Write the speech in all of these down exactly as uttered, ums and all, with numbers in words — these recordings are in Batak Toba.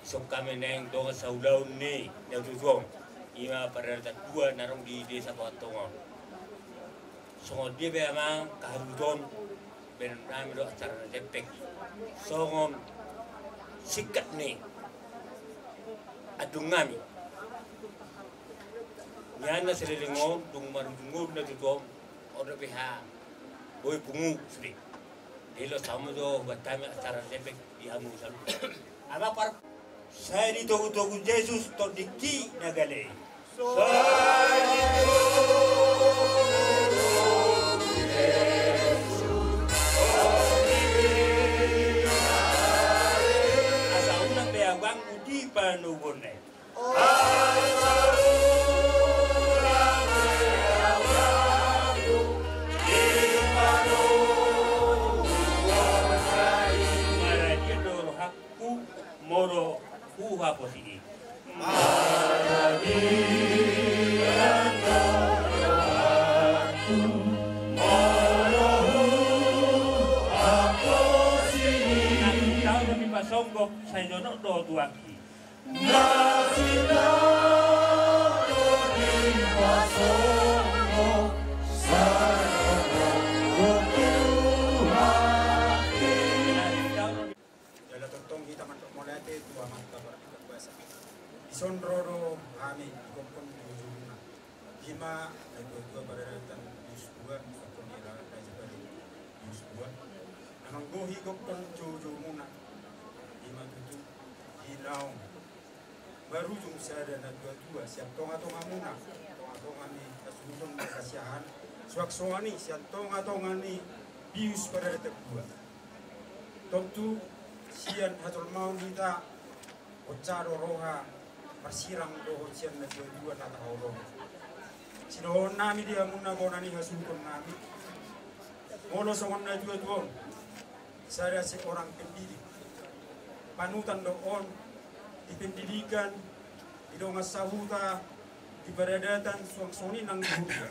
Dison hami naeng dongan saulaon ni natuatua on, i ma paradaton dua na adong di desa Pahantongan. Songon dia pe amang hahuton, bahenon nami do acara na jempek songon singkat ni andung nami. Nian na saleleng on dung marujung on natuatua on, on dope ha boi pungu sude. Dilo samo do buat hami acara na jempek di hamu saluhut. Amang par- Sai ditogutogu Jesus tondingki na gale. Asa unang be ahu ganggu di panoguonna i. Maradia do rohangku molo huhaposi i. Tau do dipasonggop sai jonok do tuangki. Jala tongtong hita mandok mauliate tu Amanta Pardenggan Basa. Dison ro do hami di gokhon joujou muna. Ima natuatua paradaton Bius Dua, sokkon ni Raja Baru Bius Dua. Na manggohi gokhon joujou muna. Ima tutu di naung marujung sada natuatua sian tongatonga muna, tongatonga ni hasuhuton marhasiahan, suang songon i sian tongatonga ni Bius Paradaton Dua. Tontu sian hajolmaon hita, onca do roha marsirang dohot sian natuatua na tahaholongi. Sidohonon nami di hamuna bona ni hasuhuton nami, molo songon natuatua on, sada seorang pendidik. Panutan do on di pendidikan, di dongan sahuta, di paradaton, suang songon i nang di huria.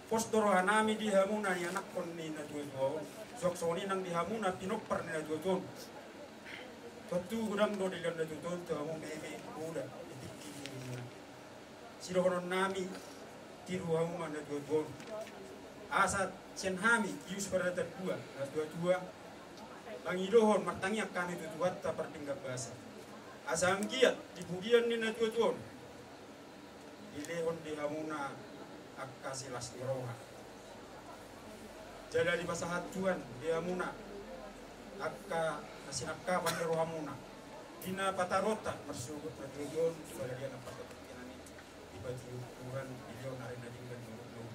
Pos do roha nami di hamuna ianakhon ni natuatua on, suang songon i nang di hamuna pinompar ni natuatua on. Tontu godang do dilehon natuatua on tu hamu meme, poda di tingki ni hamuna. Sidohonon nami, tiru hamu ma natuatua on. Asa sian hami Bius Paradaton Dua natuatua, mangidohon martangiang hami tu Tuhanta Pardenggan Basa, asa anggiat di pudian ni natuatua on dilehon di hamuna angka silas ni roha. Jala dipasahat Tuhan di hamuna angka hasinangkapan ni rohamuna. Di na pataronta marsogot natuatua on, sude dia na pataronta i, dipatiup Tuhan dilehon ari na denggan ni umur.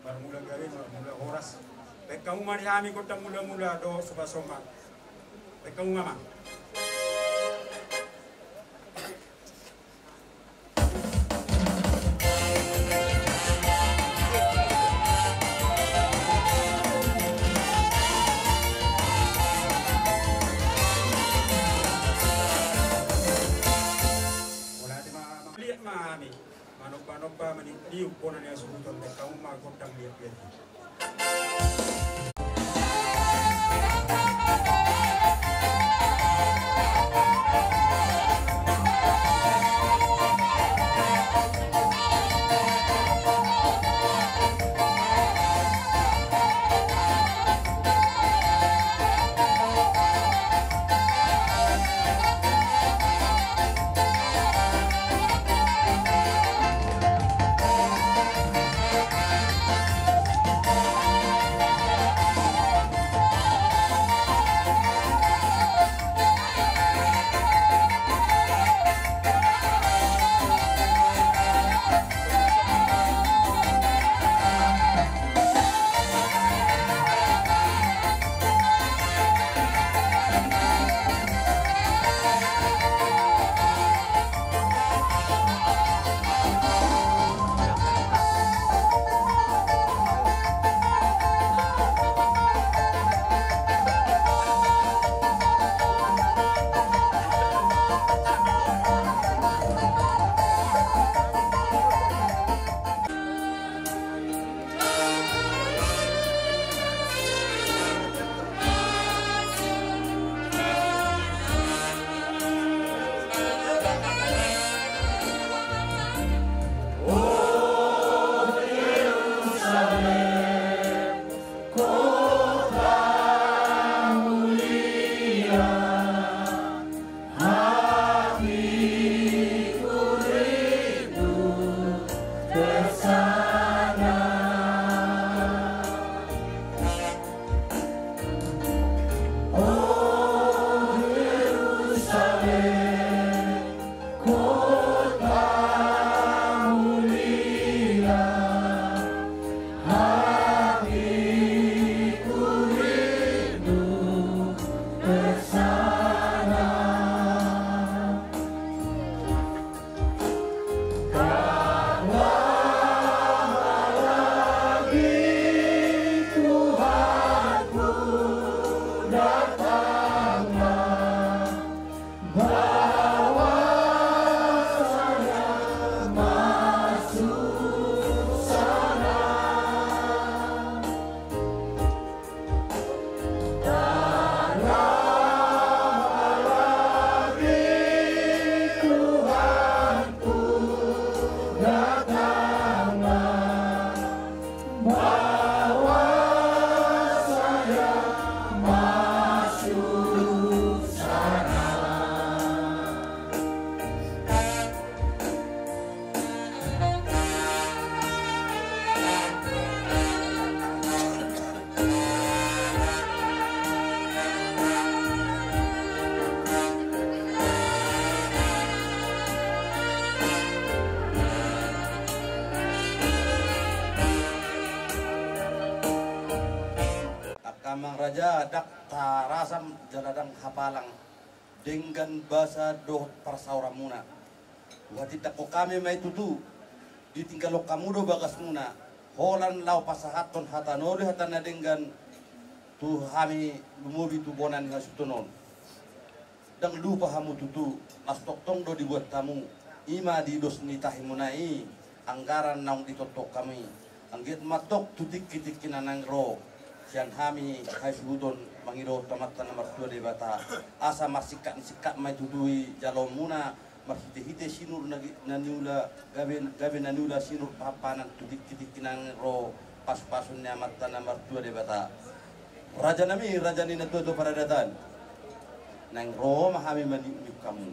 Marmula gabe, marmula horas. Baen hamu ma di hami gondang mulamula dohot sombasomba. Baen hamu ma, amang. Mauliate ma, amang. Liat ma hami. Manombanomba, maniupniup bona ni hasuhuton, baen hamu ma gondang liatliat i. Angka amang raja, ndang tarasam jala ndang hapalang denggan basa dohot parsaoranmuna. Huhatindangkon hami ma i tutu, ditinggalhon hamu do bagasmuna holan laho pasahathon hata na uli, hata na denggan tu hami, lumobi tu bona ni hasuhuton on. Ndang lupa hamu tutu, las tongtong do dibuat hamu, i ma di dos ni tahimuna i, anggaran naung ditoktok hamu i. Anggiat ma tong tu tingki-tingki na naeng ro sian hami hasuhuton mangido tu Amanta na martua Debata, asa marsingkat ni singkat ma i tutu i jaloonmuna, marhite-hite sinur na gi-, na niula, gabe, gabe na niula sinur pahan-pahanan tu tingki-tingki na naeng ro pasu-pasu ni Amanta na martua Debata. Rajanami, raja ni natua-tua paradatan, naeng ro ma hami maniuk-niuk hamu.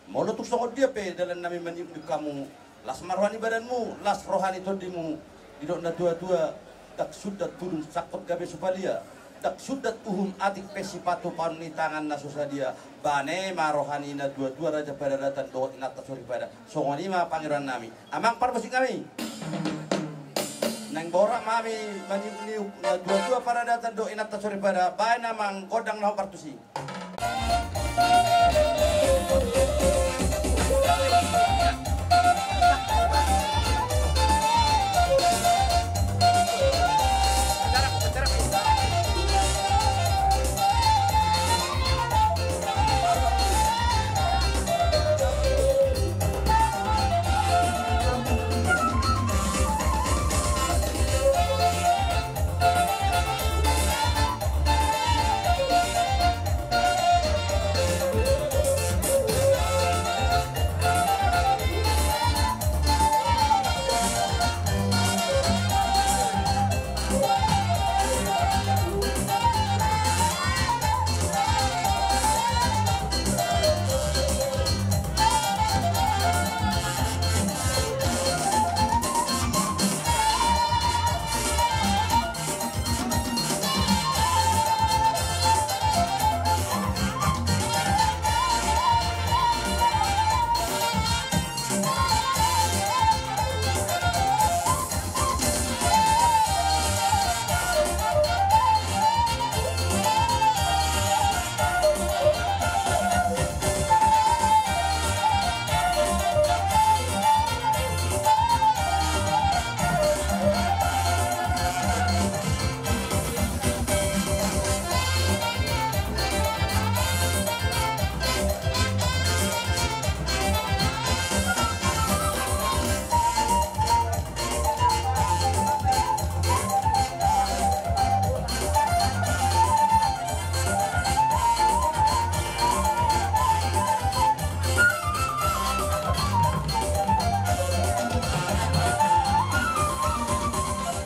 Molo tung songon dia pe dalannami maniuk-niuk hamu, las ma roha ni badanmu, las roha ni tondimu. Didok natua-tua, ndang sundat bulung sangkot gabe supalia, ndang sundat uhum atik pe sipatupaon ni tangan na so sadia. Bane ma roha ni natua-tua raja paradatan dohot inanta soripada. Songon i ma pangidoannami. Amang parmusiknami, naeng borat ma hami maniuk-niuk natua-tua paradatan dohot inanta soripada. Baen amang gondang na hombar tusi.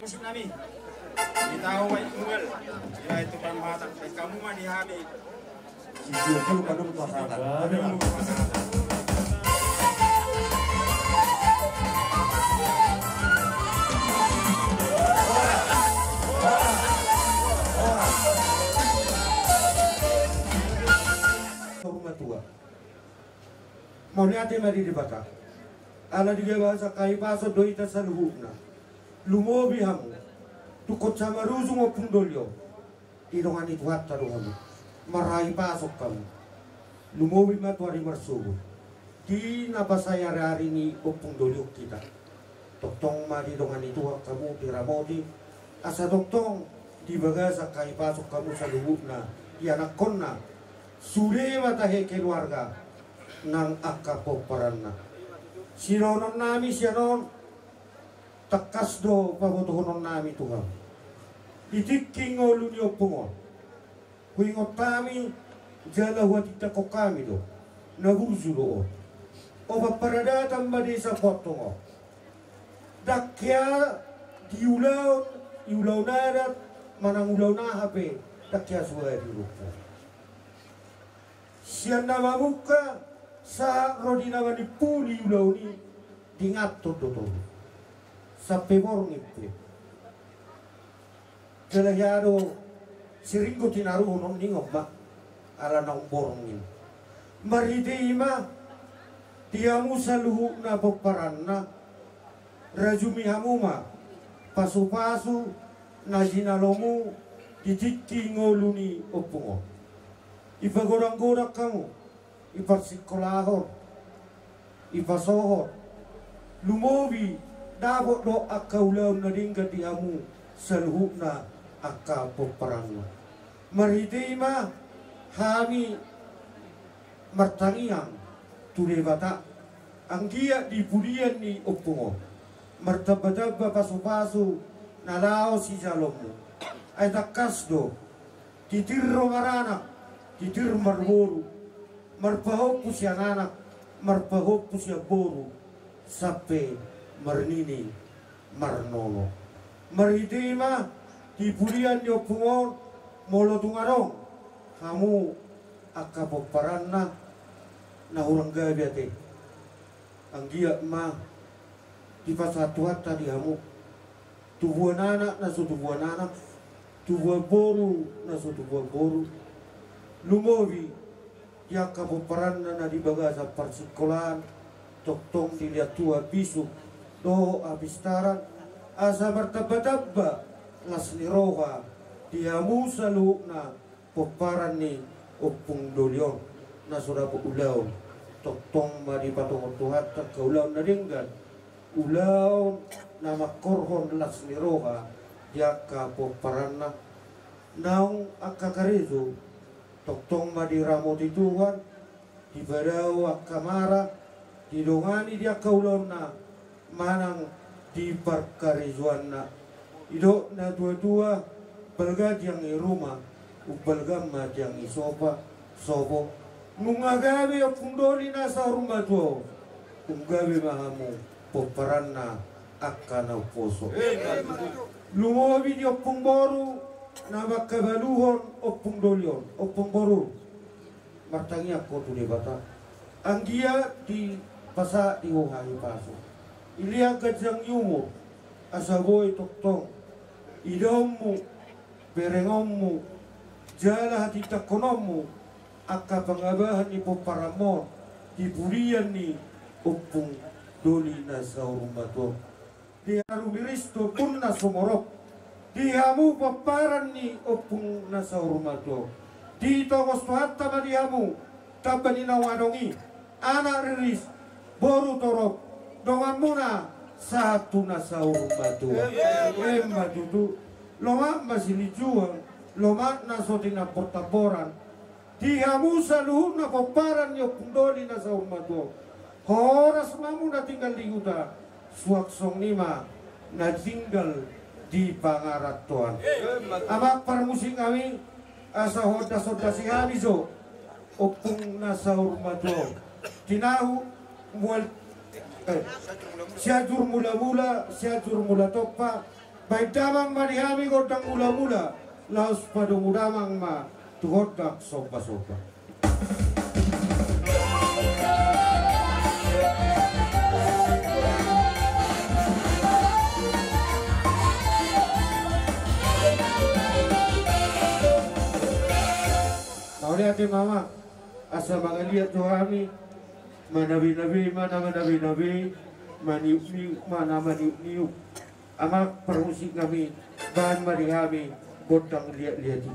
Musiknami, di tahu baik tunggal, ya itu kan mata, baik kamu mah di hami. Sijujur kadung pasada. Rumah tua. Mauliate ma di Debata. Ala dibagas angka hahipason do hita saluhutna. Lumobi hamu. Tungkot samarujung ompung doli on. Didongani Tuhanta do hamu. Marhahipason hamu. Lumobi ma tu ari marsogot. Di na pasahat ari-ari ni ompung doli on hita. Tongtong ma didongani Tuhan hamu, diramoti. Asa tongtong di bagasan hahipason hamu saluhutna, ianakhonna. Sude ma tahe keluarga nang angka pomparanna. Sidohononnami sian on, tangkas do pabotohononnami tu hamu. Di tingki ngolu ni ompung on. Huingot hami, jala huhatindangkon hami do. Na burju do on. Opat paradatan ma desa Pontong on. Ndang hea di ulaon, di ulaon adat, manang ulaon aha pe, ndang hea sude di rupa. Sian na mamungka, sahat ro di na manimpu di ulaon i, dingathon do toru. Sampe borngin pe. Jala hea do, siringgo tinaruhon on ningon ma, ala naung borngin. Marhite i ma, di hamu saluhutna pomparanna, rajumi hamu ma, pasu-pasu, na jinalomu, di tingki ngolu ni ompung on. Ipagodang-godang hamu, iparsingkolahon, ipasohot, lumobi, dapot do angka ulaon na denggan di hamu, saluhutna angka pomparanna. Marhite i ma, hami martangiang, tu Debata, anggiat di pudian ni ompung on. Martamba-tamba pasu-pasu, na laho sijaloonmu. Ai tangkas do, titir ro maranak, titir marboru, marpahompu sian anak, marpahompu sian boru, sampe marnini, marnono. Marhite i ma, di pudian ni ompung on, molo tung adong, hamu, angka pomparanna, na hurang gabe ate. Anggiat ma, dipasahat Tuhanta di hamu. Tubuan anak na so tubuan anak, tubuan boru na so tubuan boru. Lumobi, di angka pomparanna na di bagasan parsingkolaan, tongtong dilehon Tuhan bisuk, dohot hapistaran, asa martamba-tamba, las ni roha, di hamu saluhutna, pomparan ni ompung doli on, na so dapot ulaon, tongtong ma dipatongon Tuhanta angka ulaon na denggan, ulaon na mangkorhon las ni roha, di angka pomparanna, naung angka karejo, tongtong ma diramoti Tuhan, dipadao angka mara, didongani di angka ulaonna, manang di parkarejoanna. Didok na tua-tua, balga tiang i ruma, umbalga ma tiang i sopa, sopo. Nunga gabe ompung doli na saur matua on, nunga gabe ma hamu pomparanna angka na umposo. Lumobi di ompung boru, na mangkabaluhon ompung doli on, ompung boru. Martangiang ho tu Debata. Anggiat dipasahat di ho hahipason. Dilehon ganjang ni umur, asa boi tongtong idaonmu, berengonmu, jala hatindangkononmu, angka pangabahan ni pomparanmon, di pudian ni ompung doli na saur matua on. Di haru riris tu ompung na sumorop. Di hamu pomparan ni ompung na saur matua on. Ditogos Tuhanta ma di hamu, tamba ni naung adong i, anak riris, boru torop, donganmuna, sahat tu na saur matua on. Emma tutu, lomak ma silinjuang, lomak na so tinambor-tamboran, di hamu saluhutna pomparan ni ompung doli na saur matua on. Horas ma hamu na tinggal di huta, suang songon i ma na tinggal di pangarantoan. Amang parmusik nami, asa huondas-ondasi hami jo ompung na saur matua on. Tinahu mual, eh, Sianjur Mula-mula, Sianjur Mula Tompa, baen damang ma di hami gondang mula-mula, laos padomu damang ma tu gondang somba-somba. Mauliate ma amang, asa mangaliat jo hami. Manabe-nabe ma na manabe-nabe, maniuk-niuk ma na maniuk-niuk. Amang parmusik nami, bahen ma di hami gondang liat-liat i.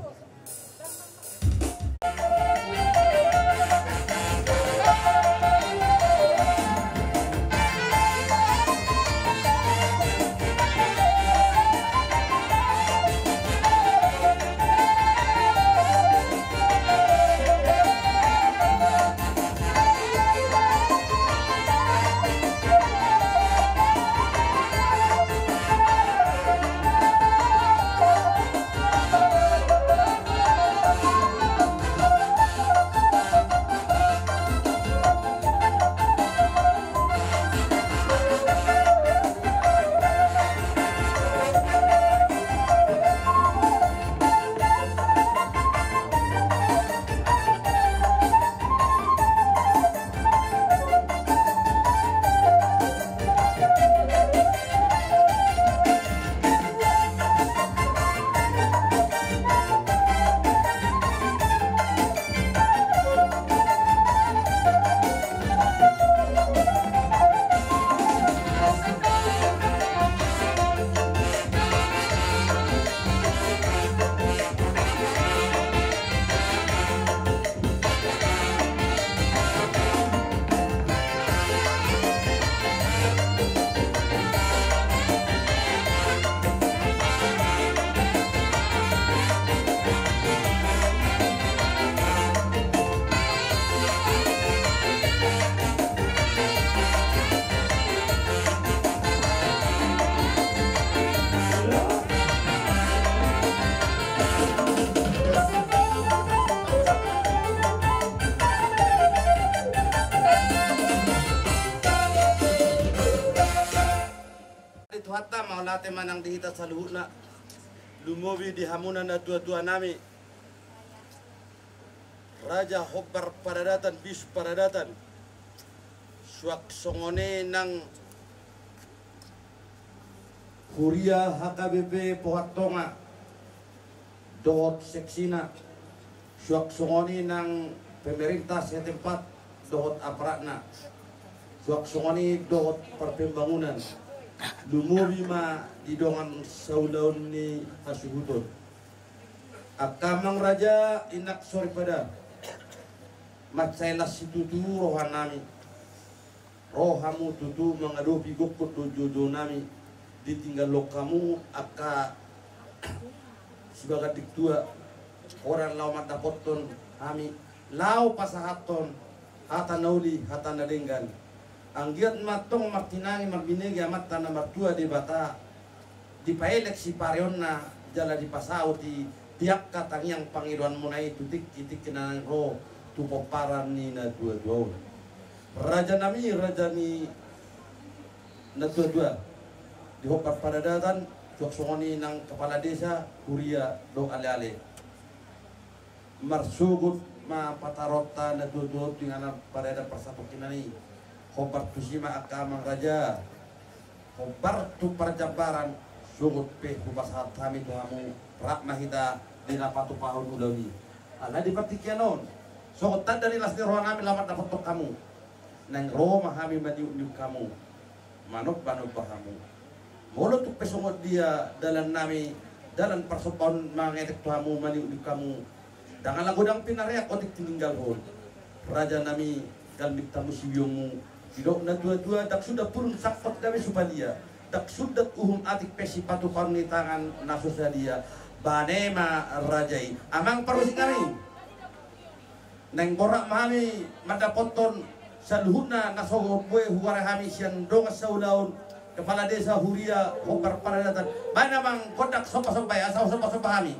Di Tuhanta, mauliate ma nang di hita saluhutna. Lumobi di hamuna natuatua nami, Raja Hombar Paradatan, Bisuk Paradatan. Suang songon i nang huria H K B P Pohattonga dohot seksina, suang songon i nang pemerintah setempat dohot aparatna, suang songon i dohot parpembangunan, lumobi ma di dongan saulaon ni hasuhuton. Angka amang raja, inang soripada, mansai las situtu rohanami. Ro hamu tutu mangadopi gokhon dohot joujou nami, ditinggalhon hamu angka sibaganding tua, holan laho mandapothon hami, laho pasahathon hata na uli, hata na denggan. Anggiat ma antong martinangi marbinege Amanta na martua Debata, dipaelek sipareonna jala dipasaut i di angka tangiang pangidoanmuna i tu tingki-tingki na naeng ro tu pomparan ni natuatua on. Raja nami, raja ni natuatua di Hombar Paradatan, suang songon i nang kepala desa, huria dohot aleale. Marsogot ma pataronta natuatua on tu inganan paradaton parsatongkinan i. Hombar tusi ma angka amang raja, hombar tu parjambaran, sogot pe hupasahat hami tu hamu, rap ma hita di na patupahon ulaon i. Ala di partingkian on, songon tanda ni las ni roha nami laho mandapothon hamu, naeng ro ma hami maniukniuk hamu, manombanomba hamu. Molo tung pe songon dia dalan nami, dalan parsombaon mangetek tu hamu, maniukniuk hamu, ndang ala godang pinareak otik tininggalhon. Raja nami, galbit hamu sibiongmu, didok natuatua, ndang suda purun sangkot gabe supadia, ndang suda uhum atik pe sipatupaon ni tangan na so sadia. Bane ma raja i. Amang parmusik nami, naeng borhat ma hami mandapothon saluhutna na so boi hugoari hami sian dongan saulaon, kepala desa, huria, Hombar Paradatan. Baen amang gondang sombasomba i asa husombasomba hami.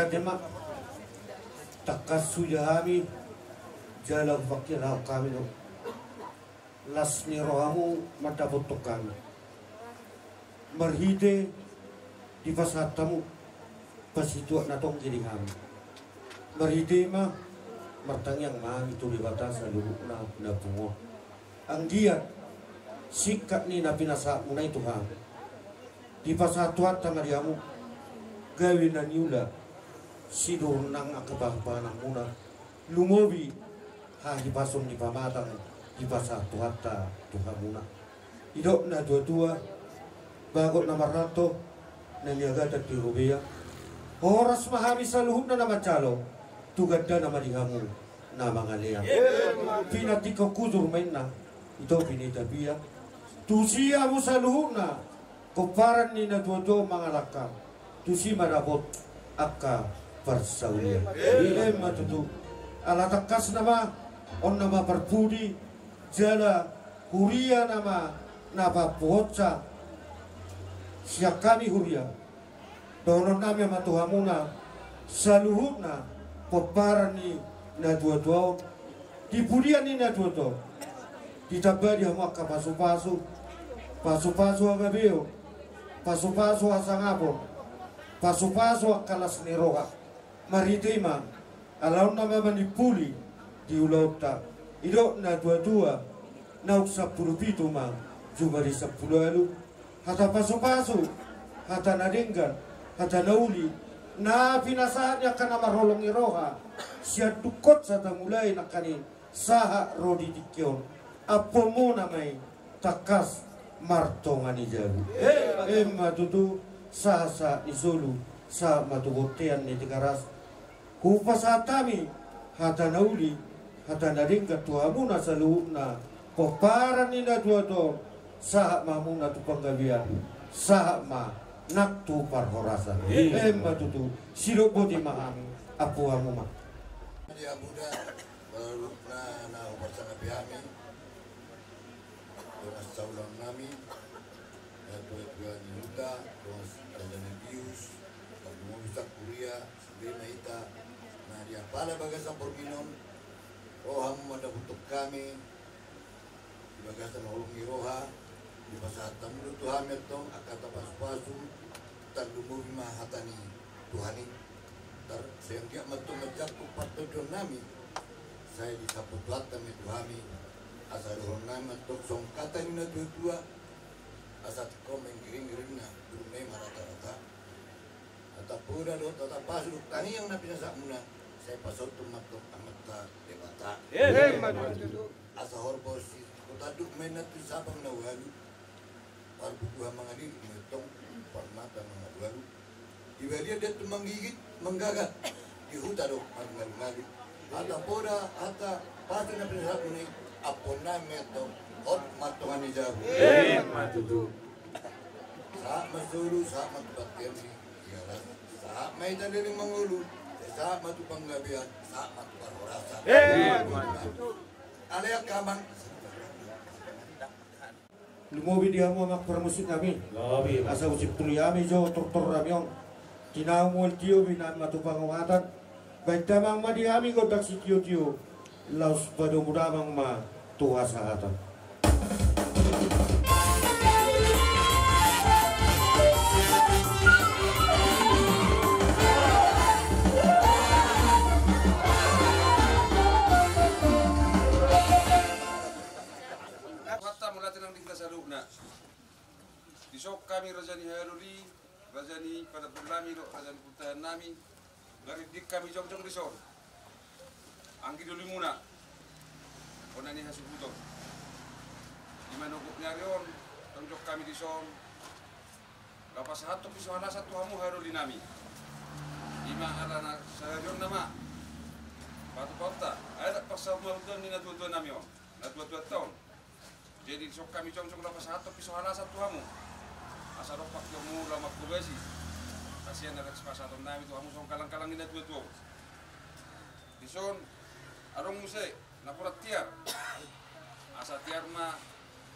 Ate ma, tangkas huida hami, jala hupangkilahon hami do las ni rohamu mandapothon hami. Marhite dipasahat hamu pasituak na tonggi di hami. Marhite i ma, martangiang ma hami tu Debata saluhutna na pungu on. Anggiat singkat ni na pinasahatmuna i tu hami, dipasahat Tuhanta ma di hamu gabe na niula sidurunang angka pahanpahananmuna, lumobi hahipason ni pamatang dipasahat Tuhanta tu hamuna. Didok na tuatua, bagot na marranto, na niagatan di robea. Horas ma hami saluhutna na manjalo, tu gandana ma di hamu na mangalean. Pinantikhon hujur ma inna, ito pinita pia. Tusi hamu saluhutna pomparan ni na tuatua mangalangka, tusi ma dapot angka parsaulian. Emma tutu. Ala tangkas nama, on nama parpudi, jala huria nama na papuhonsa sian hami huria. Dohonon nami ma tu hamuna saluhutna pomparan ni na tuatua on. Di pudian ni na tuatua on ditamba di hamu angka pasupasu, pasupasu hagabeon, pasupasu hasangapon, pasupasu angka las ni roha. Marhite i ma, ala on nama manimpuli di ulaonta. Didok na tuatua, naung sampulu pitu ma jumadi sampulu ualu. Hata pasupasu, hata na denggan, hata na uli, na pinasahat ni angka na marholong ni roha sian dungkon sahat mulai nangkaning sahat ro di tingki on. Ampuonmuna ma i, tangkas martonga ni jabu. Emma tutu. Sahat-sahat ni solu, sahat ma tu bontean ni Tigaras. Hupasahat hami hata na uli, hata na denggan tu hamuna saluhutna pomparan ni na tuatua on, sahat ma hamuna tu panggabean, sahat ma nang tu parhorasan. Emma tutu. Sidok boti ma hami, ampu hamu ma. Di hamu da, saluhutna na huparsangapi hami, dongan saulaon nami, na tuatua ni huta, dongan raja ni bius, dongan huta kuria, sude ma hita na di apala bagasan porgin on. Ro hamu mandapothon hami di bagasan holong ni roha, dipasahat hamu do tu hami antong angka hata pasupasu, tarlumobi ma hata ni Tuhan i. Tar sai anggiat ma antong manjangkon partondion nami, sai disampu Tuhanta ma i tu hami. Asa dohonon nami ma antong songon hata ni na tuatua, asa tingko ma inggiringgiringna, burungna i ma ratarata. Hata poda dohot hata pasu dohot tangiang na pinasahatmuna, sai pasahathon ma antong Amanta Debata. Emma tutu. Asa horbo si kota duk ma inna tu sabang na ualu, parbubuhan mangalilut ma i antong, parmata mangalualu. Di balian diantuk manggigit manggagat, di huta do mangalungalu. Hata poda, hata pasu na pinasahatmuna i, ampuon nami ma i antong, hot ma tonga ni jabu. Emma tutu. Sahat ma solu, sahat ma tu bontean ni Tigaras. Sahat ma hita leleng mangolu, sahat ma tu panggabean, sahat ma tu parhorasan. Emma tutu. Alai angka amang, lumobi di hamu amang parmusik nami. Lobi. Asa husimpuli hami jo tortor nami on. Tinahu mual tio, binahen ma tu pangongatan. Bahen damang ma di hami gondang sitiotio, laos padomu damang ma tu hasahatan. Mauliate nang di hita saluhutna. Dison hami raja ni haloli, raja ni padambul nami dohot raja ni puntahan nami, marinding hami jongjong dison. Anggi dolimuna, bona ni hasuhuton. Di manogot ni ari on, jongjong hami dison, laho pasahathon piso halasan tu hamu haloli nami. I ma ala na sadari on nama patupaonta, adat parsaulian ni na tuatua nami on, na tuatuanta on. Jadi dison hami jongjong laho pasahathon piso halasan tu hamu. Asa dompak hamu laho manghobasi hasian na laho sipasahaton nami tu hamu songon kalangkalang ni na tuatua on. Dison adong muse napuran tiar. Asa tiar ma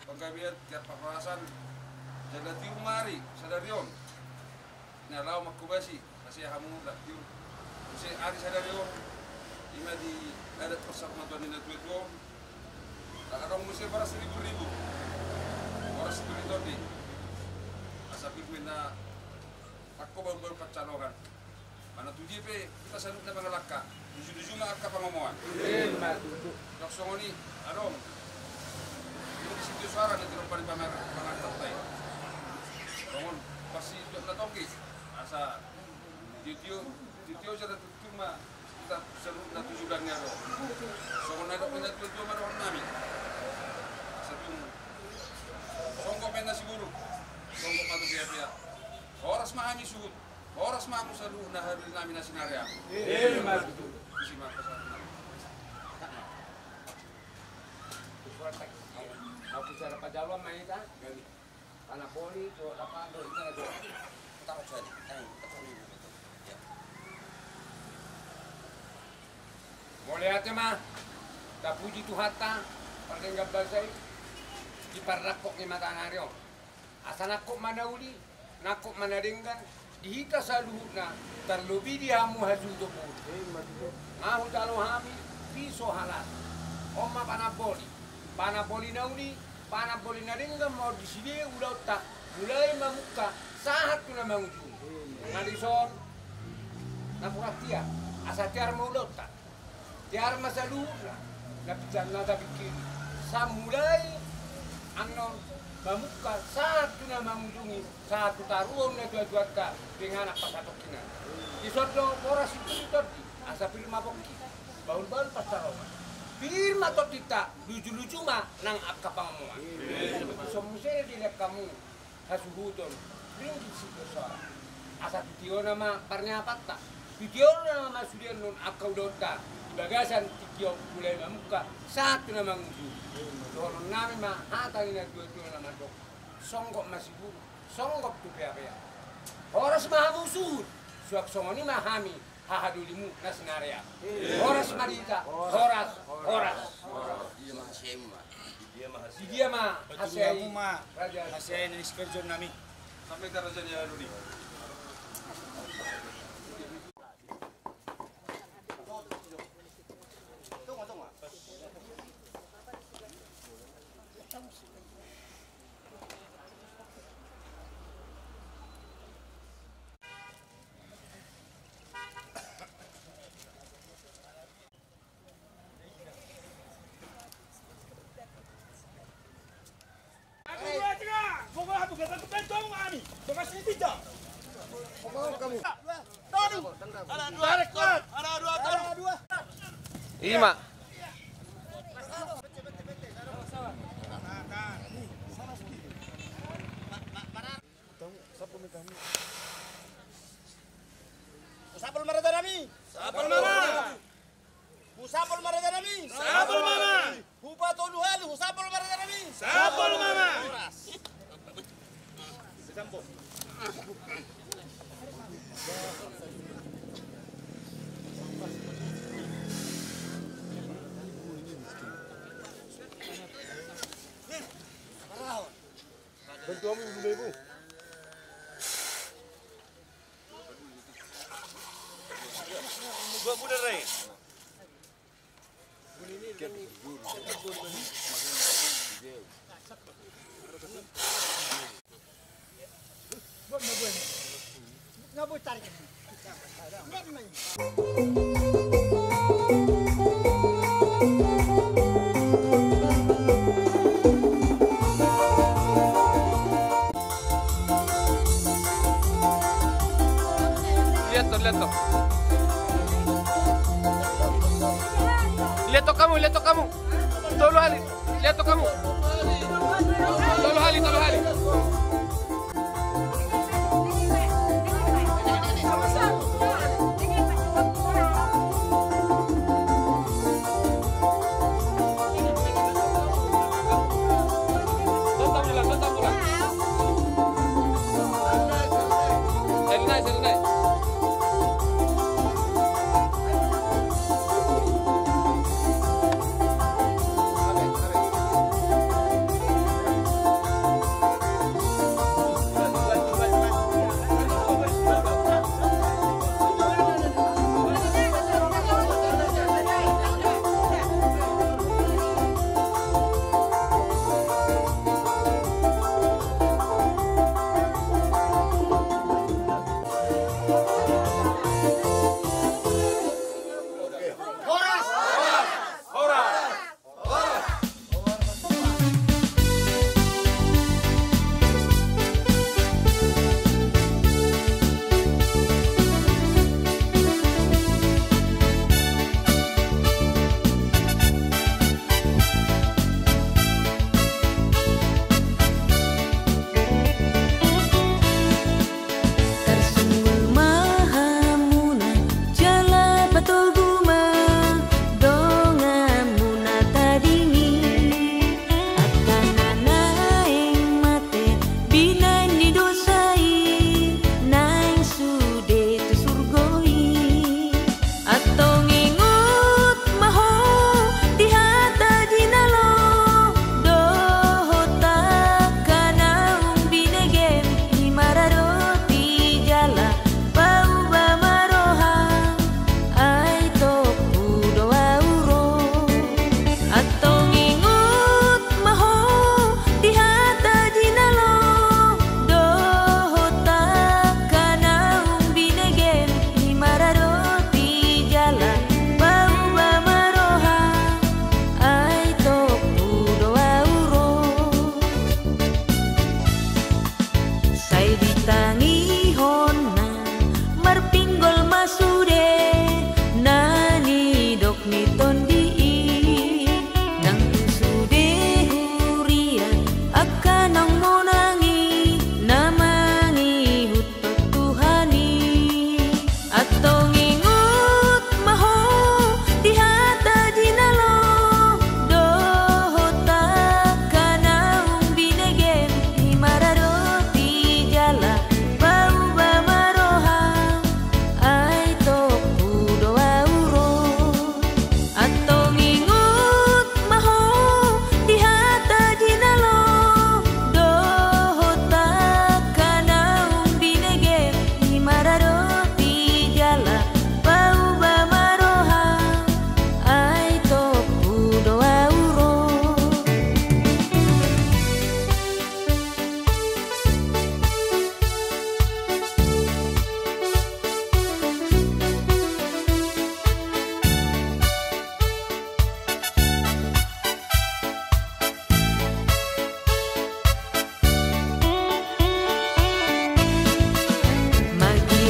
panggabean, tiar parhorasan. Jala tiur ma ari sadari on na laho manghobasi, asa hamu laho tiur Muse ari sadari on, ima di adat parsahut ni natuatua on, na adong muse boras ribu-ribu, boras sitoli-toli. Asa pir ma na angka bahulbahul pansalongan. Manang tu dia pe hita saluhutna mangalangka, luju-luju ma angka pangomoan. Ima tutu. Dok songon i, adong. Ima di sitio soara na tinompa ni pamar-, pangarantoan i. Songon parsituak na tonggi. Asa tio-tio, tio-tio sada tutur ma hita saluhutna tu joloan ni ari on. Songon na didok ni natuatua ma dohonon nami. Asa tung songgop ma inna siburuk, songgop ma tu peapea. Horas ma hami suhut. Horas ma hamu saluhutna hahadolinami na sinarean. Ima tutu. Isi ma pasahat nami. Surat tak. Aku cara pajaluan ma hita. Panaboli tu lapan do hita na do. Taruh saja. Eh, taruh ni. Ya. Mauliate ma. Tapuji Tuhanta, pardenggan basa i, di parnangkok ni mataniari on. Asa nangkok ma na uli, nangkok ma na denggan, di hita saluhutna, tarlobi di hamu hasuhuton boru. Nga hujalo hami, piso halak. On ma panaboli. Panaboli na uli, panaboli na denggan ma on di sude ulaonta, mulai mamungka, sahat tu na mangujungi. Nga dison, na puratiar, asa tiar ma ulaonta. Tiar ma saluhutna, na pinta na tapingkiri. Sai mulai annon mamungka sahat tu na mangujungi, sahat tu taruhon natuatuanta, denggan pasahat tongkinan. Dison do boras sitoli-toli, asa pir ma pongki. Bahulbahul pansalongan. Pir ma tondinta, luju-luju ma nang angka pangomoan. Dison muse dilehon hamu hasuhuton, ringgit sitio soara. Asa tu tiona ma parniapanta, tu tiona ma sude annon angka ulaonta, di bagasan tingki on mulai mamungka, sahat tu na mangujungi. Dohonon nami ma hata ni natuatua na mandok. Songgop ma siburuk, songgop tu peapea. Horas ma hamu suhut, suang songon i ma hami, hahadolimu na sinarean. Horas ma di hita, horas, horas. Di dia ma hasea i ma. Di dia ma hasea i. Raja. Hasea i na ni sikerjon nami. Sampe ka raja ni Aluni. Ima. Husapul ma raja nami. Husapul ma raja nami. Husapul ma raja nami. Husapul ma. Hupatolu hali husapul ma raja nami. Husapul ma. Horas. Bantu hamu ibu-ibu. Buat muda, Ray. Lihat tuh, lihat tuh. Lihat tuh kamu, lihat tuh kamu. Tolu hali. Lihat tuh kamu. Tolu hali, tolu hali.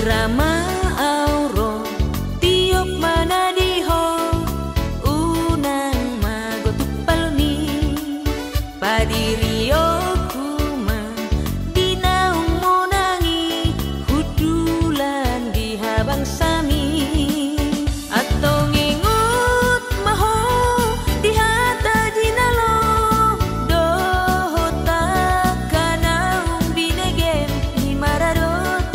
Rama au ro, tiop ma na di ho, unang mago tumpalmi. Padirionku ma di naung monang i, hundulan di habangsami. Antong ingot ma ho di hata jinalo dohot angka naung binegem, i maradophon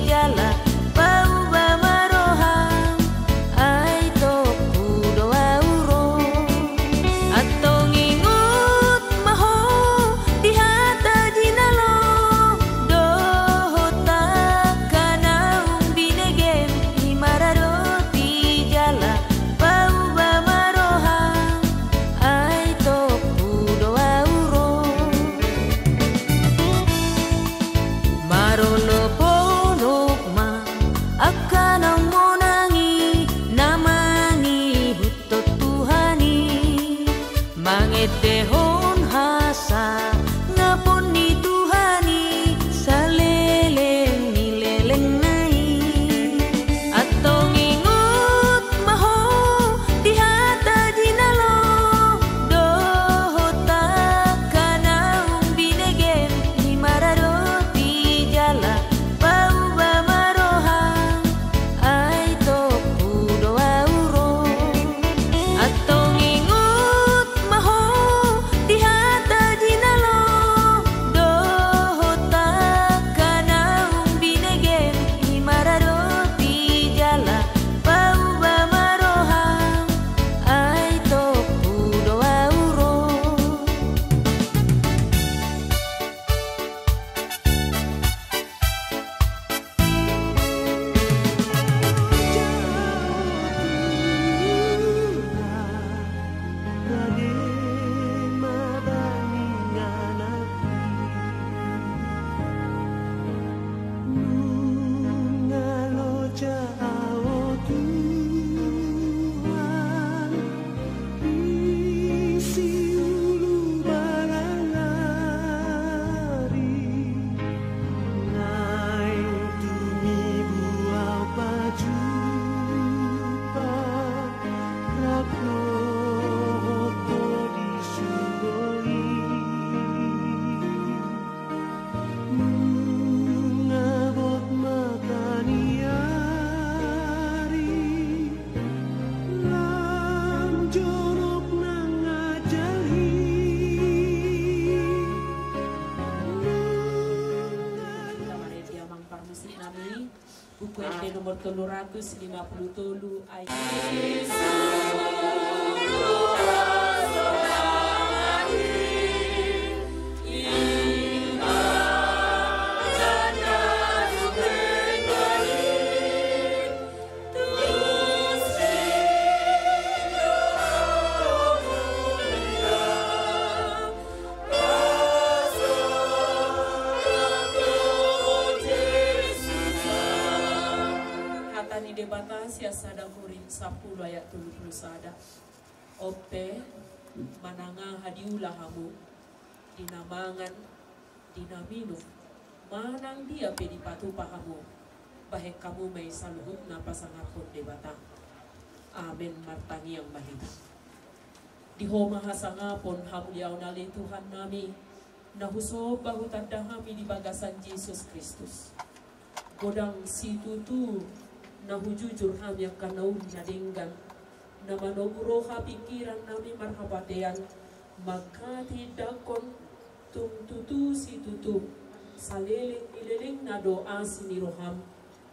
jala pauba ma roham, ai tompu do au ro. Antong ingot ma ho di hata jinalo dohot angka naung binegem, i maradophon jala pauba ma roham, ai tompu do au ro. Marolopolop ma angka naung monang i, na mangihuthon Tuhan i, mangendehon hasangapon ni Tuhan i saleleng ni lelengna i. Antong ingot ma ho di hata jinalo dohot angka naung binegem, i maradophon jala pauba ma roham, ai tompu do au ro. Antong ingot ma ho di hata jinalo dohot angka naung binegem, i maradophon jala pauba ma roham, ai tompu do au ro. Di siulu balang ari, naeng tumibu au pajumpang rap dohot ho di surgo i. Nunga bot mata ni ari, lam jonok nang ajal i. Nunga bot. Kita marende amang parmusik nami. Buku Ende nomor tolu ratus lima puluh tolu, ayat. Hata ni Debata sian sada Korint sampulu ayat tolu puluh sada. Onpe, manang aha diula hamu, di na mangan, di na minum, manang dia pe dipatupa hamu, bahen hamu ma i saluhutna pasangaphon Debata. Amen. Martangiang ma hita. Di Ho ma hasangapon, hamuliaon ale Tuhan nami, na husomba hutanda hami di bagasan Jesus Kristus. Godang situtu na hujujur hami angka na uli na denggan, na manogu roha pingkiran nami marhapatean, mangkatai indangkon, tung tutu situtu saleleng ni lelengna do asi ni roham,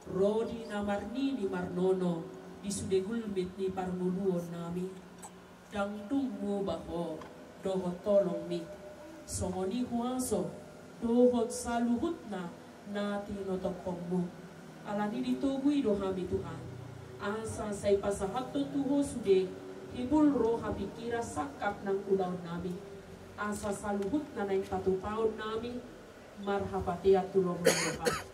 ro di na marnini marnono di sude gulmit ni parngoluon nami. Ndang dung muba Ho dohot holongmi, songon i huaso dohot saluhutna na tinotopkonmu. Alani i ditogui do hami Tuhan, asa sai pasahathon tu Ho sude hibul roha pingkiran sangkap nang ulaon nami, asa saluhutna naeng patupaon nami marhapatean tu lomo ni roham.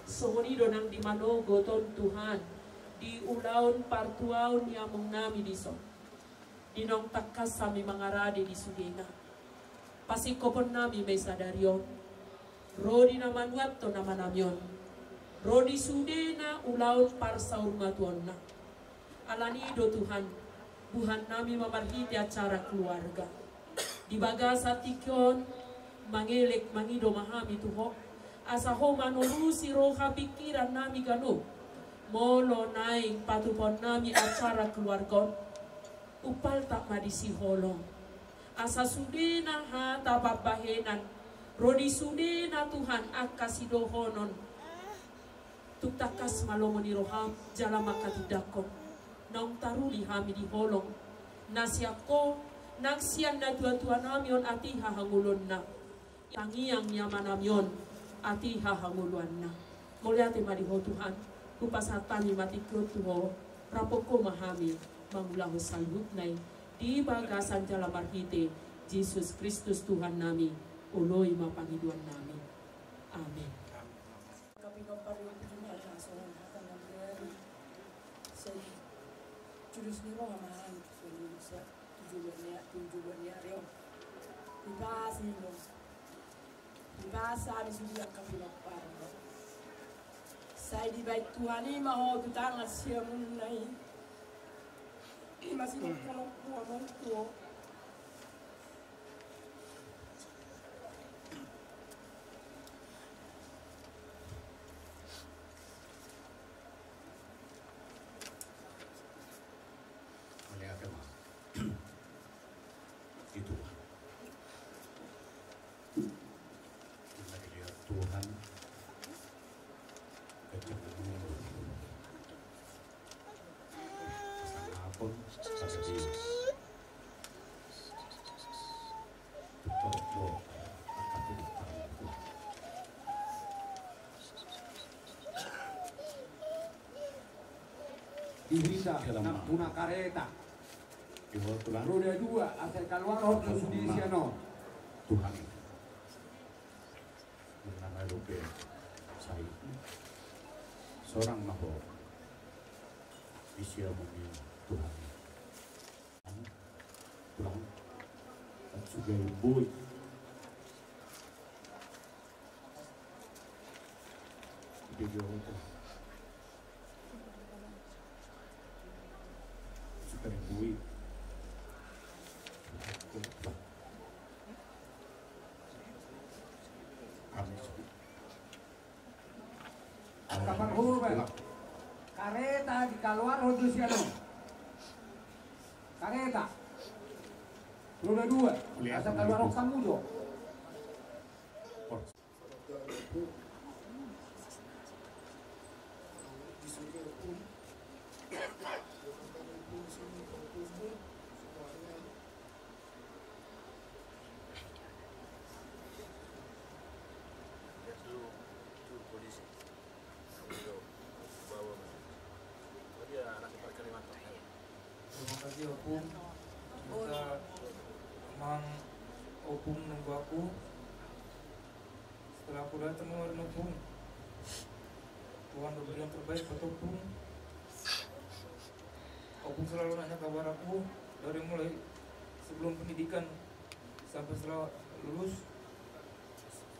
Songon i do nang di manogot on Tuhan, di ulaon partuaon ni among nami dison. Di naung tangkas hami mangarade di sudena, pasingkopon nami ma i sadari on, ro di na manuathon amanami on, Ro di sudena ulaon parsaurmatuaonna. Alani i do Tuhan, buhannami ma marhite acara keluarga. Di bagasan tingki on, mangelek mangido ma hami tu Ho, asa Ho manorusi roha pingkirannami ganup. Molo naeng patupaonnami acara keluarga on, umpaltak ma disi holong. Asa sudena hata pambahenan, ro di sudena Tuhan angka sidohonon. Tung tangkas ma lomo ni roham, jala mangkatindangkon. Naung taruli hami di holong. Na sian Ho, nang sian natuatuanami on atiha hangoluanna. Tangiang ni amanami on, atiha hangoluanna. Mauliate ma di Ho Tuhan, hupasahat hami ma tingki on tu Ho, raphon Ho ma hami, mangulahon saluhutna i, di bagasan jala marhite, Jesus Kristus Tuhannami, oloi ma pangidoannami. Amen. Angka pinompar ni ompu jumala songon hata na biar. Sai jurus ni roha ma hami tu joloan ni ari on. Dipasi ma. Dipasi hami sude angka pinompar. Sai dibaen Tuhan i ma ho tu tangan siamunna i. I ma sinongkonon ho amongku. Mauliate ma di Tuhan. Mauliate Tuhan. Ganjang na mangolu. Pasangaphon, pasangaphon. Di hita, nang tu na kareta. Roda dua, asa kaluar ho tu sude sian on. Tuhan. Molo na dope sai. Sorang ma ho. Di siamun i Tuhan. Pulang. Sudah bui. Video itu. Sudah bui. Kami. Angka parhobas. Kareta dikaluarhon do sian on. Kareta. Roda dua. Asa kaluarhon hamu do. Terima kasih, Opung. Serta Amang Opung nang Baku. Setelah aku datang kemarin, Opung, Tuhan udah beri yang terbaik buat Opung. Opung selalu nanya kabar aku dari mulai sebelum pendidikan sampai setelah lulus.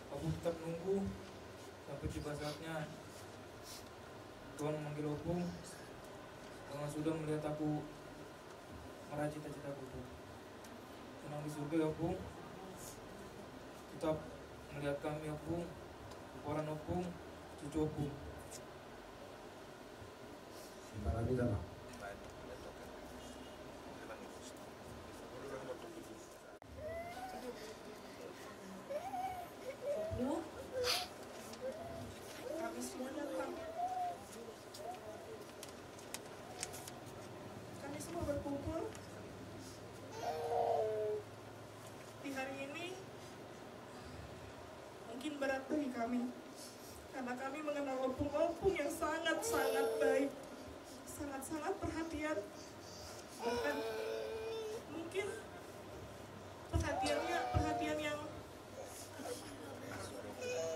Opung tetap nunggu sampai tiba saatnya Tuhan memanggil Opung dengan sudah melihat aku meraih cita-citaku, Pung. Tenang di surga ya, Pung. Tetap melihat kami ya, Pung. Keponakan Opung, cucu Opung. Simpan lagi, Tama. Kami semua datang. Kami semua berkumpul di hari ini mungkin berat bagi kami. Karena kami mengenal Opung, Opung yang sangat-sangat baik, sangat-sangat perhatian. Bahkan mungkin perhatiannya perhatian yang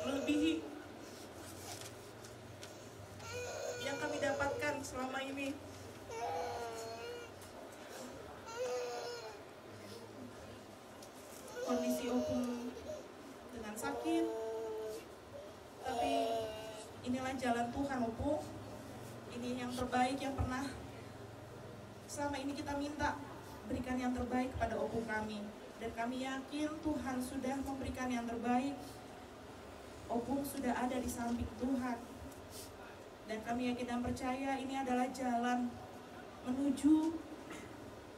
melebihi yang kami dapatkan selama ini. Kondisi Opung dengan sakit, tapi Inilah jalan Tuhan, Ompung. Ini yang terbaik yang pernah selama ini kita minta. Berikan yang terbaik kepada Ompung kami. Dan kami yakin Tuhan sudah memberikan yang terbaik. Ompung sudah ada di samping Tuhan. Dan kami yakin dan percaya ini adalah jalan menuju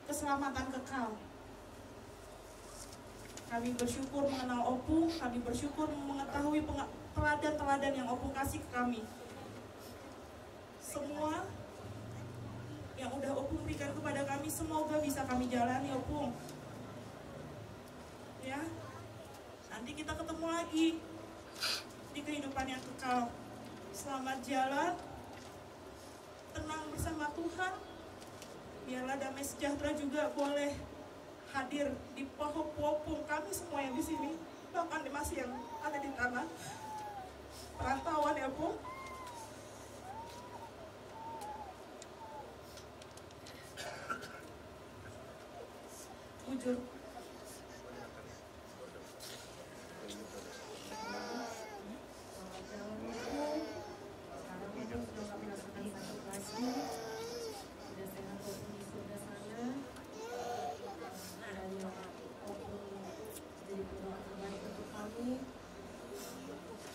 keselamatan kekal. Kami bersyukur mengenal Ompung, kami bersyukur mengetahui penga-, teladan-teladan yang Ompung kasih ke kami. Semua yang udah Ompung berikan kepada kami, semoga bisa kami jalani, Ompung. Ya, nanti kita ketemu lagi di kehidupan yang kekal. Selamat jalan, tenang bersama Tuhan. Biarlah damai sejahtera juga boleh hadir di pahop Ompung, kami semua yang di sini, bahkan di masih yang ada di tanah perantauan, ya, Pung. Bujur. Sekarang Ompung sudah nggak merasakan sakit lagi. Sudah sehat Ompung di surga sana. Kiranya Ompung jadi pendoa terbaik untuk kami,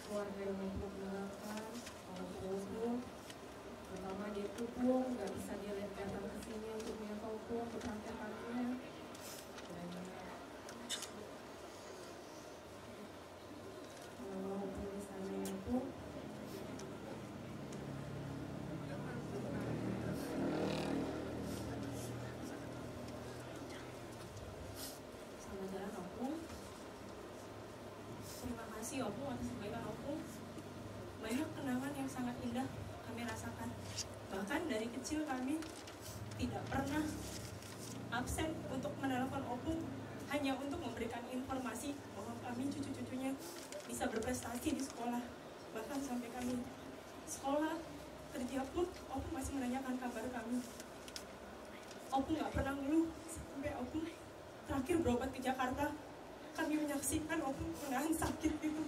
keluarga yang Ompung tinggalkan, orang tua Ompung, terutama adikku, Pung, nggak bisa dia datang ke sini untuk menyapa Ompung, untuk traktir kami, ya. Kiranya Selamat jalan, Ompung. Terima kasih, Ompung, atas kebaikan Ompung. Banyak kenangan yang sangat indah kami rasakan. Bahkan dari kecil kami tidak pernah absen untuk menelpon Ompung, hanya untuk memberikan informasi bahwa kami cucu-cucunya bisa berprestasi di sekolah. Bahkan sampai kami sekolah, kerja pun Ompung masih menanyakan kabar kami. Ompung nggak pernah ngeluh sampai Ompung terakhir berobat ke Jakarta. Kami menyaksikan Ompung menahan sakit itu.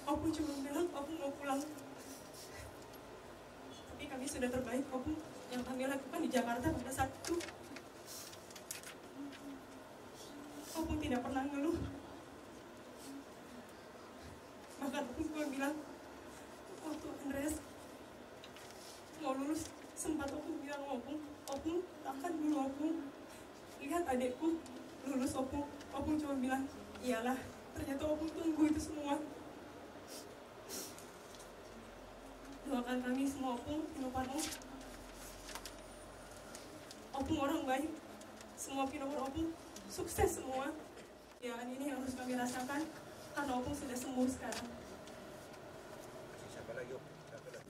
Ompung cuma bilang Ompung mau pulang. Tapi kami sudah terbaik, Ompung, yang kami lakukan di Jakarta pada saat itu. Ompung tidak pernah ngeluh. Bahkan Ompung cuma bilang, waktu Andreas mau lulus, sempat Ompung bilang, "Ompung, Ompung, tahan dulu, Ompung. Lihat adikku lulus, Ompung." Ompung cuma bilang, "Iyalah." Ternyata Ompung tunggu itu semua. Doakan kami semua, Ompung, Pinompar Om. Ompung orang baik. Semua Pinompar Ompung sukses semua. Ya, ini yang harus kami rasakan karena Ompung sudah sembuh sekarang. Siapa lagi, Om? Siapa lagi?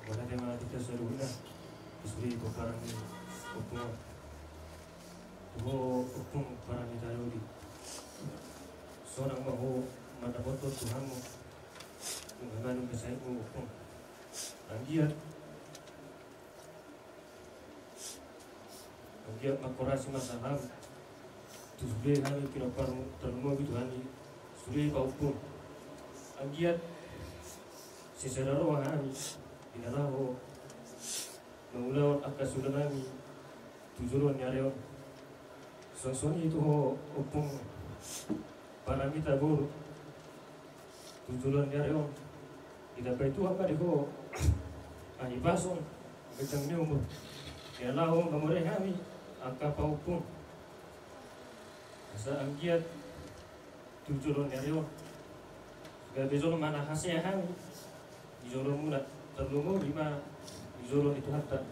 Wala tema kita seluruhnya. Istri peparang ni Ompung. Tuho Ompung parani tayodi. Sonang ma ho mandapothon tu hamu. Nunga manang kesainmu, Ompung. Anggiat, anggiat mangkorasi ma hami tu sude hami pinomparmu, tarlumobi tu hami sude pahompu. Anggiat sisada roha hami di na laho mangulahon angka siulanami tu joloan ni ari on. Songon i tu ho Ompung Paramita boru, tu joloan ni ari on ditambai Tuhan ma di ho hahipason, ganjang ni umur, di na laho mamora hami angka pahompu. Asa anggiat tu joloan ni ari on gabe jolma na hasea hami di jolomuna, tarlumobi ma di jolo ni Tuhanta.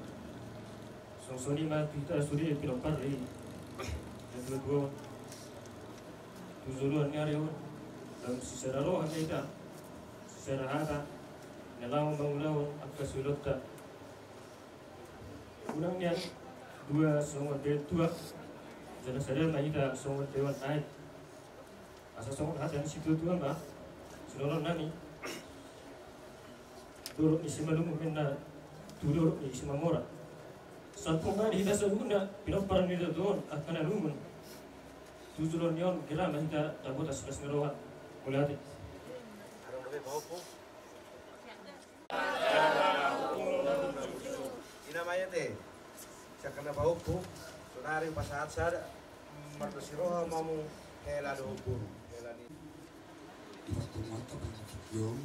Songon i ma tu hita sude pinompar ni natuatua on, tu joloan ni ari on, lam sisada roha ma hita, sisada hata, na laho mangulahon angka siulaonta. Unang nian dua songon dewan tuak, jala sada ma hita songon dewan aek. Asa songon hata ni situatua ma, sidohononnami, dolok ni simalungun ninna tu dolok ni simamora. Salpu ma di hita saluhutna pinompar ni datuak on, angka na lungun, Jujur on nion, kira ma hita dapotan silas ni roha. Mauliate. Ina ma i ate, sian na pahompu, sonari pasahat sada, marlas ni roha ma hamu, hela dohot boru, hela ni. Di partonguanta partingkian,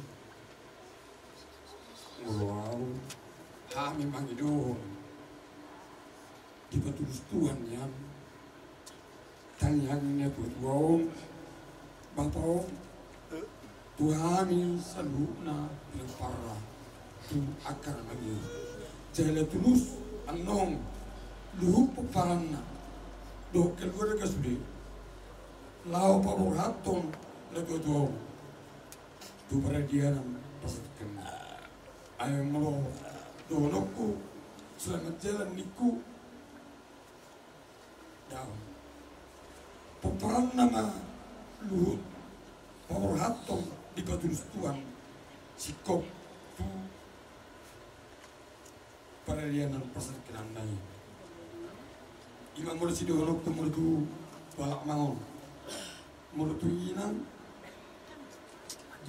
molo au, hami mangidohon, dipatulus Tuhan nian, tangiang ni natuatua on, bapa on, tu hami saluhutna pinomparna tu angka na mangihut. Jala tulus annon luhut pomparanna dohot keluarga sude laho paborhathon natuatua on tu paradianan parsatongkinan. Ai molo dohononku selamat jalan ningku, dao. Pomparanna ma luhut paborhathon, dipatulus Tuhan singkop tu paradianan parsatongkinanna i. Ima molo sidohononku molo tu halak mangan. Molo tu inang,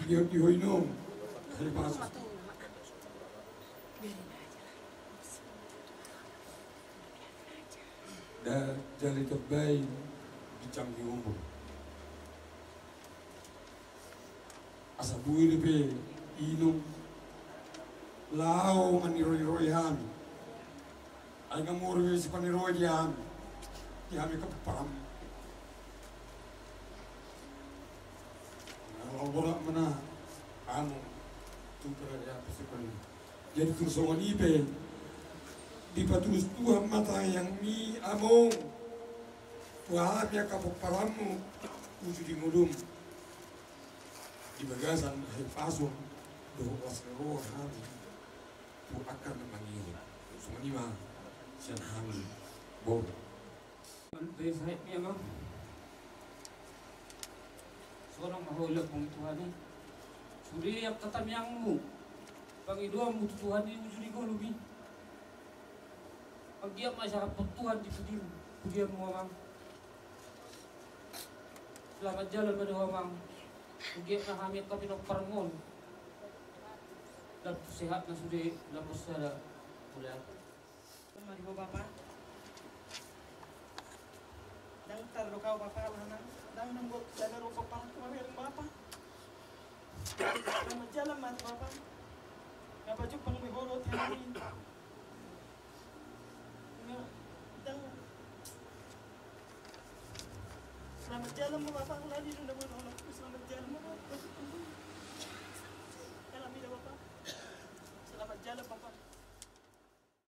di, di ho inong, hari pasar. Da jali terbaik di canggi umur. Asa boi dope inong laho maniroi-roi hami. Ai nga molo be sipaniroi di hami, di hami angka pomparanmu. Laho borat ma na anu tu paradianan parsatongkinan. Jadi tung songon i pe, dipatulus Tuhan ma tangiangmi among tu hami angka pomparanmu, uju di ngolum, di bagasan hahipason dohot las ni roha hami tu angka na mangihut. Songon i ma sian hami boru. Sonang ma ho i lambung Tuhan i. Sude angka tangiangmu, pangidoanmu tu Tuhan i uju di ngolum i. Anggiat ma disahaphon Tuhan di pudianmu, pudianmu amang. Selamat jalan ma di ho amang. Anggiat ma hami angka pinomparmu on, lam tu sehatna sude, lam marsada. Mauliate. Mari ho bapa. Ndang tardok au bapa, alana ndang nanggo jala ro bapa, tu mamereng bapa. Selamat jalan ma tu bapa. Nga pajumpang be ho dohot hami. Nga ndang. Selamat jalan ma bapa, alani ndang boi dohononku, selamat jalan ma bapa. Alani da bapa. Selamat jalan bapa.